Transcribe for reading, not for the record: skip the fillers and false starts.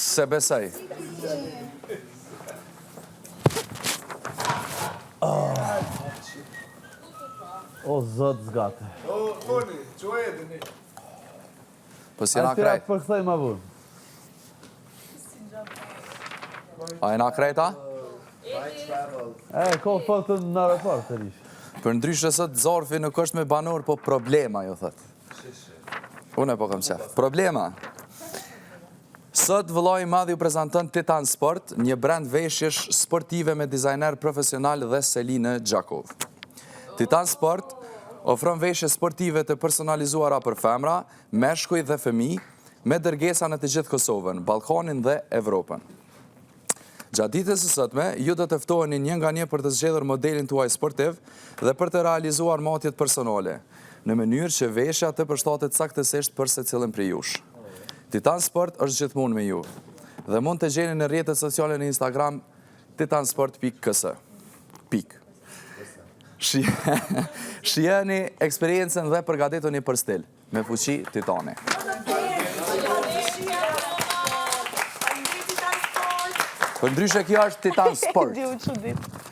S'e besoj. O zot zgate. O Toni, çu e dini. Po si jena krejt? Për kthej ma vonë. A jena krejt a? E, ka foto në aeroport të rish. Përndryshe sot zarfi nuk është me banor, po problema, ju thot. Unë e po kam qef. Problema. Sot vëllai i madh ju prezanton Titan Sport, një brand veshjesh sportive me dizajner profesional dhe seli në Gjakovë. Titan Sport ofron veshje sportive të personalizuara për femra, meshkuj dhe fëmijë, me dërgesa në të gjithë Kosovën, Ballkanin dhe Evropën. Gjatë ditës së sotme, ju do të ftoheni një nga një për të zgjedhur modelin tuaj sportiv dhe për të realizuar matjet personale, në mënyrë që veshja të përshtatet saktësisht për secilin prej jush. Titan Sport është gjithmonë me ju dhe mund të gjeni në rrjetet sociale në Instagram titansport.ks. Pikë. Shijoni eksperiencën dhe përgatituni për stil. Me fuqi Titani. Përndryshe kjo është Titan Sport. Di u çudit.